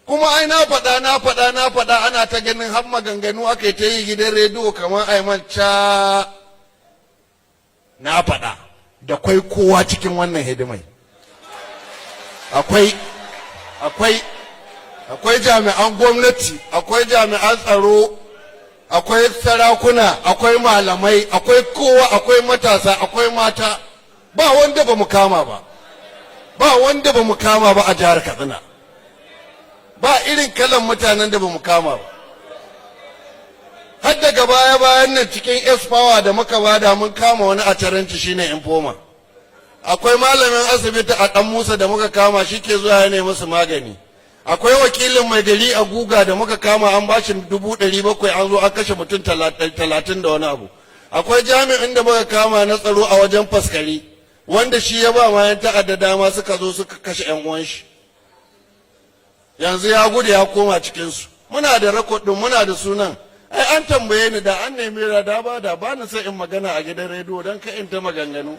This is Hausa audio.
Kuma ai na faɗa, na faɗa, na faɗa, ana ta ganin har maganganu aka yi ta yi gidan rediyo kamar ai manca. Na faɗa, da kwai kowa cikin wannan hidimai. Akwai jami'an gwamnati, akwai jami'an tsaro, akwai sarakuna, akwai malamai, akwai kowa, akwai matasa, akwai mata. Ba wanda ba mu kama ba, ba wanda ba mu kama ba a jihar Katsina. Ba irin kalan mutanen da ba mu kama ba. Har daga baya bayan nan, cikin S-Power da muka bada, mun kama wani a Caranci, shine informer. Akwai malamin asibiti a Dan Musa da muka kama, shi ke zuwa ya nemi musu magani. Akwai wakilin mai gari a Guga da muka kama, an bashi 700,000, an zo an kashe mutum 30 da wani abu. Akwai jami'in da muka kama na tsaro a wajen Faskari, wanda shi ya ba ma yan ta'adda dama suka zo suka kashe yan uwan shi. Yanzu ya gudu ya koma cikinsu. Muna da record din, muna da sunan. Ai an tambaye ni da an nemi da ba da ba na sai in magana a gidan rediyo don ka in ta maganganu.